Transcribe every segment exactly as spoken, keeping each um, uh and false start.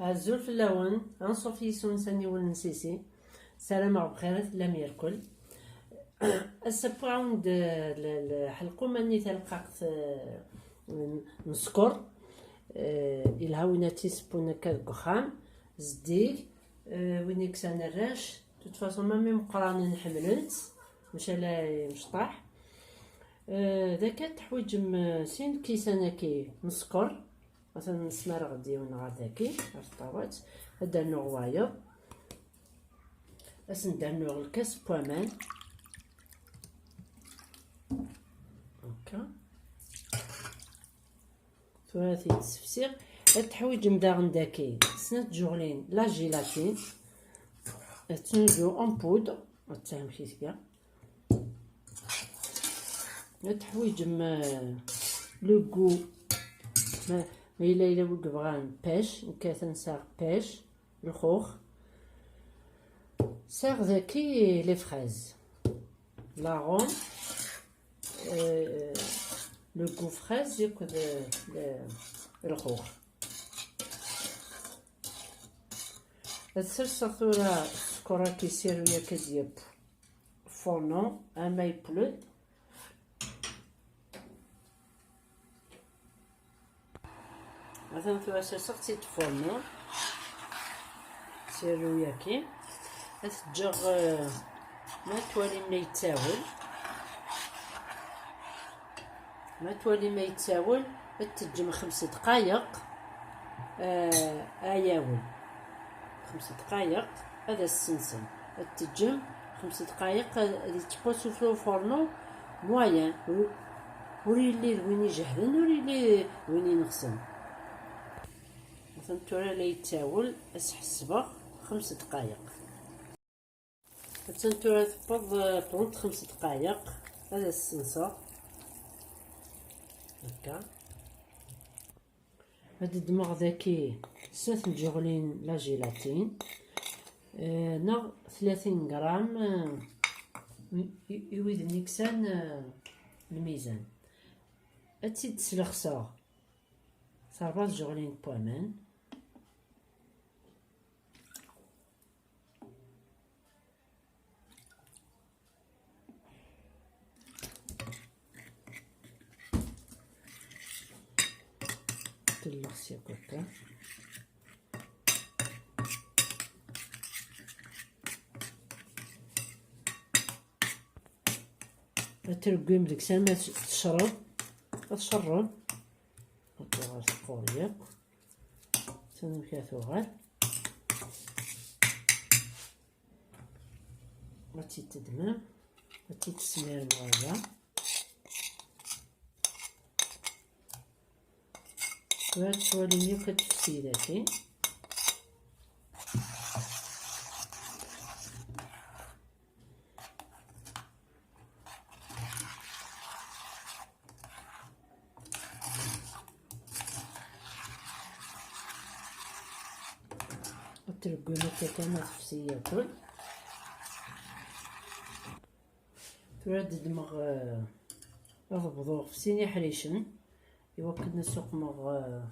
Azul fell-awen, anṣuf yis-wen s aniwel n Sisi. Sarameɣ bxir i tellam yerkul. Ass-a wwiɣ-awen-d, eh, l-, lḥelquma-nni talqaqt, eh, n, n sskeṛ. Eh, yelha win ad tt-isewwen akka deg uxxam, zeddig, eh, win yeksan arrac. De toute façon, même imeqqranen ḥemmlen-tt, maca la imecṭaḥ. Eh, daki ad teḥwiǧem, eh, sin lkisan-agi n sskeṛ. Atan nesmareɣ-d yiwen ɣer daki, ɣer tṭawat. Ad d-rnuɣ wayeḍ. Ad sen-d-rnuɣ lkas n waman. Akka. Tura ad t-id-ssefsiɣ. Ad teḥwiǧem daɣen daki snat tjuɣlin la gélatine. Ad tt-nudu en poudre. Ad tt-, amek i tga. Ad teḥwiǧem, eh, le goût. Ma, ma yella yella wi yebɣan pêche, nekk atan sɛiɣ pêche, lxux. Sɛiɣ daki les fraises. L'arôme, euh, le goût fraise, akked, euh, le, lxux. Ad serseɣ tura sskeṛ-agi, sirru-yagi ad yeww furnu, ama yewwel-d. Atan tura serseɣ-tt-id furnu. Sirru-yagi. Ad t-ǧǧeɣ, eh, ma twalim la yettawel. Ma twalim la yettawel, ad t-teǧǧem xems dqayeq, eh, ad yawel. Xems dqayeq, ad as-ssensen. Ad t-teǧǧem xems dqayeq, ad, ad yettqus ufurnu moyen. Ur, ur yelli d win ijehden, ur yelli d win ineɣsen. Atan tura la yettawel, ad s-ḥesbeɣ xems dqayeq. Attan tura tewweḍ, eh, ṭṭunt xems dqayeq. Ad as-senseɣ. Akka. Ad ddmeɣ daki snat n tjuɣlin la gélatine, eh, neɣ tlatin gram, eh, i, i wid n yeksan, eh, lmizan. Ad tt-id-slexseɣ s ṛebɛa tjuɣlin n waman. Telleɣ s yakk akka. Ad treggim deg-s arma tecreḍ. Ad tcerreḍ. Ad tuɣal teqqur yakk. Atan amek ara tuɣal. Ad tt-id-teddmem, ad tt-id-tesmirem ɣer da. Tura ad twalim yakk ad tefsi daki. Ad treggem akka kan, ad tefsi yakk. Tura ad ddmeɣ, eh, ad bḍuɣ f sin iḥricen i wakken ad suqmeɣ, eh,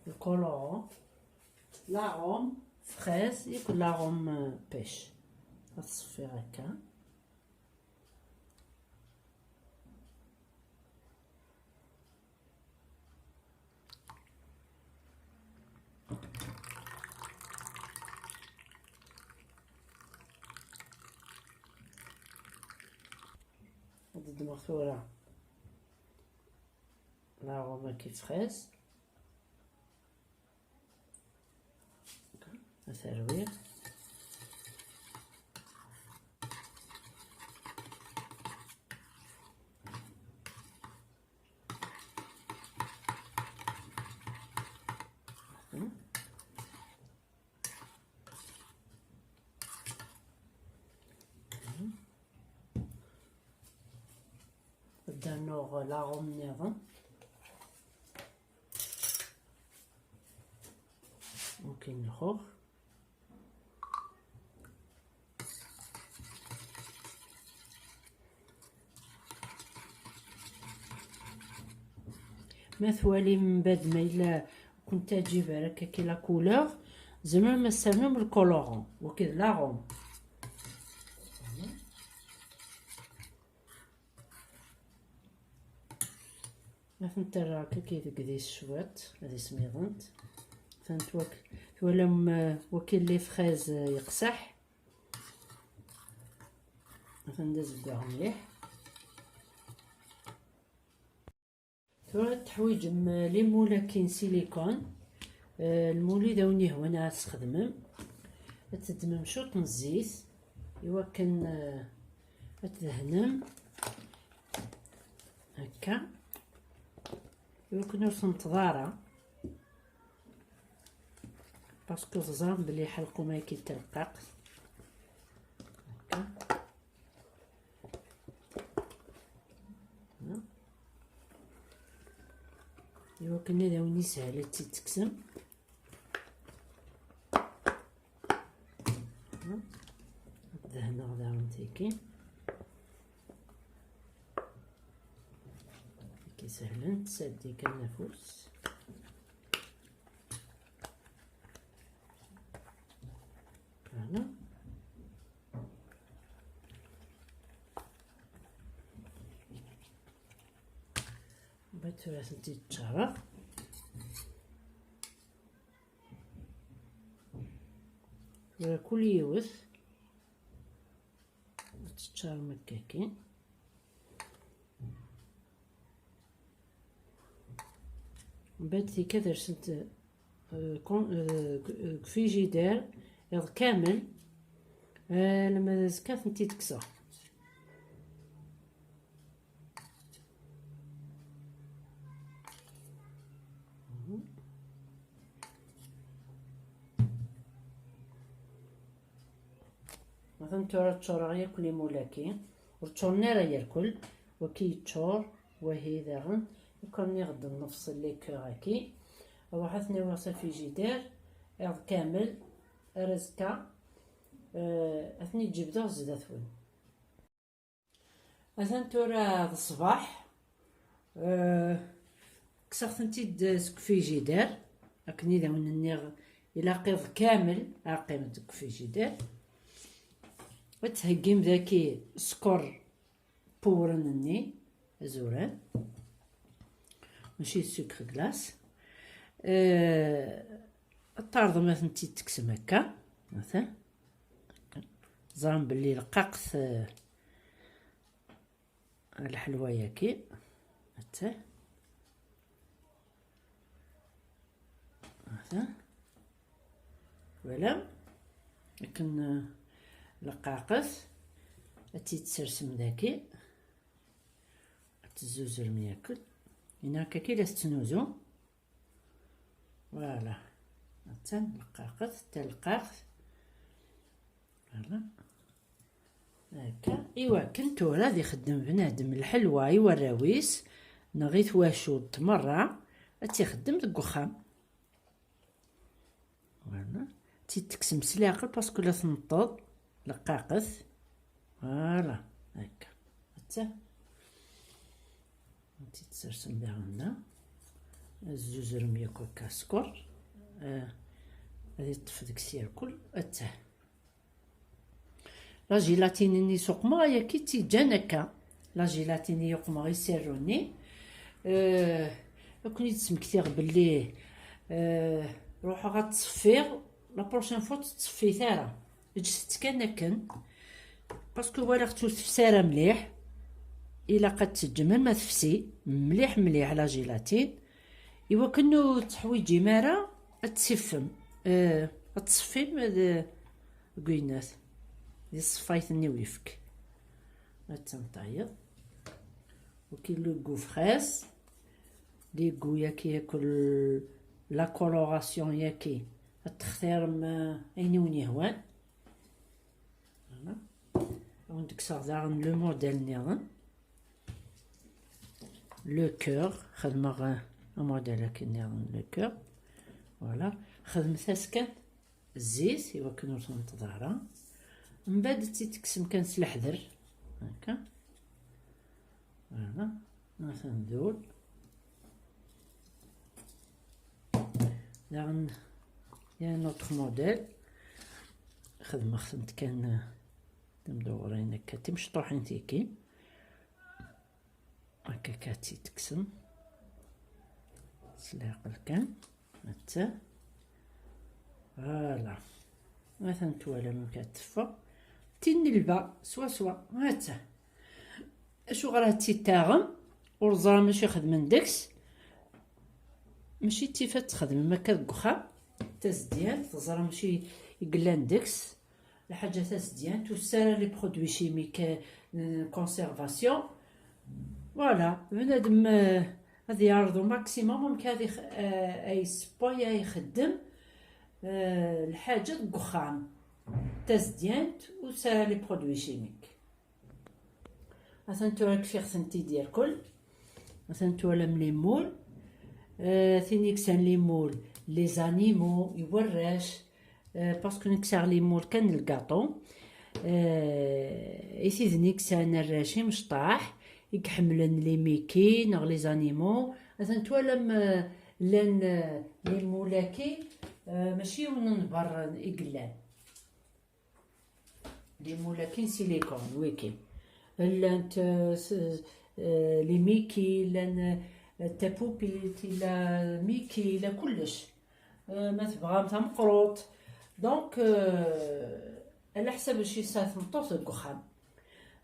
le colorant, l'arôme fraise yakk l'arôme, eh, pêche. Ad ṣeffiɣ akka. Ad ddmeɣ tura l'arôme-agi fraise. Ad t-rwiɣ. Ad d-rnuɣ l'arôme nniḍen. Mumkin lxux. Ma twalim mbeɛd ma yella كنت اجيب هكاكي la couleur. زعما ما استعملهم الكولورون وكذا لا غوم. ما فهمت راك كي تقديس شويط هذه سميضنت. فهمت وك، ولا م-، وكي لي فريز يقصح. فندز الدعم مليح. ثورة تحويجم لي مولكين سيليكون. آه، المولي ذا وني هو انا تخدمم. تدمم شوط من الزيت. ايوا كان، آه، تدهنم هكا. ايوا كنا وصلت ضارة. باسكو زعما بلي حلقو ما كي تلقاق. هكا. ايوا كنا داوني سهلة تتكسم. دهنا داون تيكي. كي سهلة تسدي كنافوس. هنا. بعد ثلاثة تيتشارة. كل يوث تتشار مكاكين. من بعد ذيك درت، آه، كون-، آه، ك-، آه، كفيجيدار يض كامل. آه، لما زكات نتي تكسر. مثلا ترى تشور غير كل مولاكي، وتشور نارا يركل، وكي تشور، وهي داغن، يكون يغد النفس اللي كراكي. وحثني وصل في جدار، يغد كامل، رزكا، آه، اثني تجيب داغ زداتون. أثن تورا الصباح، آه، كسرتنتيد سك فيجيدار، أكني ذا وننيغ إلا قيض كامل، أقيم سك فيجيدار. وتهجم ذاكي سكر بورنني أزوران، ماشي سكر كلاص. آه، الطاردة ما ثنتي تكسم هكا، مثلا. زعما بلي رققت، آه، الحلوة ياكي. هتا. هتا. Voilà. لكن، آه، لقاقت. هاتي تسرسم داكي. تزوز المياكل. هنا هكا كي لا تنوزو. Voilà. حتى لقاقت، حتى لقاقت. Voilà. هكا. إيوا، كنت ورا ذي خدم بنادم الحلوة، إيوا الراويس، نغيث واشو تمرة، أتي خدم ذي قخام. Voilà. تيتكسم س العقل باسكو لا تنطض لقاقت. Voilà. هكا. حتى. تيتسرسم بها هنا. الزوز رمية كل كاسكور. آه. غادي تطفي ديك السير كل. حتى. لا جيلاتين ني سوق ما يا كي تيجان هكا. لا جيلاتين يقما غير سيروني. آه، كون يتسمكتيغ باللي، آه، روحها غتصفيغ، لا بروشين فوا تتصفي ثارة. جست كان كن. باسكو ولا ختو تفسارة مليح. إلا قد تجمل ما تفسي. مليح مليح لا جيلاتين. إوا كنو تحويجي مارا تسفم. آه، تصفي هذا قينات. دي الصفايت ني ويفك. هاتنطايض. وكي لو غو فريس. لي غو ياكي ياكل لا كولوراسيون ياكي. تختار ما أين وني هوان. Voilà. وندكسغ داغن لو موديل نيغن. لو كور، خدمغ الموديل هاكي نيغن لو كور. Voilà. خدمت اسكان الزيت، إوا كي نور تنتظر. من بعد تيتكسم كان سلحذر. هكا. Voilà. مثلا ذول. Daɣen, il y a un autre modèle. Xedmeɣ-tent kan, eh, timdewwrin akka, timecṭuḥin tiki. Akka kan tt-id-tekksem. S leɛqel kan. Hatta. Voilà. Atan twalam amek ad teffeɣ. Tin n lba, swaswa. Hatta. Acuɣer ad tt-id-taɣem? Ur ẓran acu ixedmen deg-s. Mačči d tifat txedmem akka deg uxxam. Tazedyant, teẓram acu i yellan deg-s. Lḥaǧa tazedyant, ur tessara les produits chimiques, euh, conservation. Voilà, bnadem, euh, ad yeɛreḍ au maximum amek ad ix-, euh, ay yessewway, ay ixeddem, euh, lḥaǧa deg uxxam. Tazedyant, ur tessara les produits chimiques. Atan tura kfiɣ-tent-id irkel. Atan twalam les moules. Euh, tin i yeksan les moules, les animaux, i warrac. Euh, parce que nekk sɛiɣ les moules kan n lgaṭu. Euh, i tid-nni yeksan arrac imecṭaḥ, i iḥemmlen les Mickey neɣ les animaux. Atan twalam, euh, llan, euh, les moules-agi, euh, mačči yiwen n berra i yellan. Les moules-agi n silicone, wiki. Llant, euh, s-, euh, les Mickey, llan, euh, tapupilt, la Mickey, la kullec. Euh, ma tebɣam tameqrut. Donc, euh, ala ḥsab acu yesɛa tmeṭṭut deg uxxam.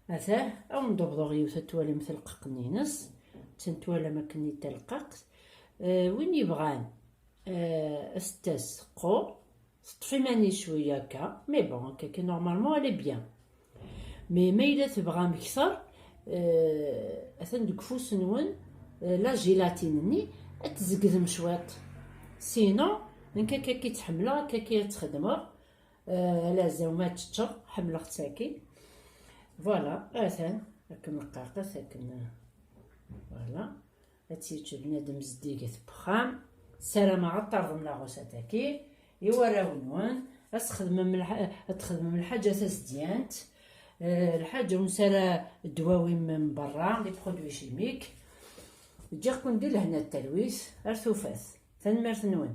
Atah, ad wen-d-abḍeɣ yiwet ad twalim talqeqt-nni-ines. Atan twalam akken i d talqeqt. Euh, win yebɣan, euh, ad s-tas teqqur, teṭṭef iman-is cwiya akka, mais bon, akka, akka, normalement, elle est bien. Mais ma yella tebɣam kter, euh, atan deg ufus-nwen, euh, la gélatine-nni, ad tzegdem cwiṭ. Sinon, nekk akka, akka i tt-ḥemmleɣ, akka, akka i tt-xedmeɣ. Euh, ala azal ma tt-ččeɣ, ḥemmleɣ-tt akkin. Voilà, atan, akken lqaqet, akken, euh, voilà. Ad tt-yečč bnadem zeddiget n wexxam. Ssarameɣ ad terḍem la recette-agi i warraw-nwen. Ad txedmem lḥa-, ad txedmem lḥaǧa tazedyant. Eh, lḥaǧa ur nesɛi ara ddwawi n berra, les produits chimiques. Ǧǧiɣ-ken di lehna d talwit, ar tufat. Tanemmirt-nwen.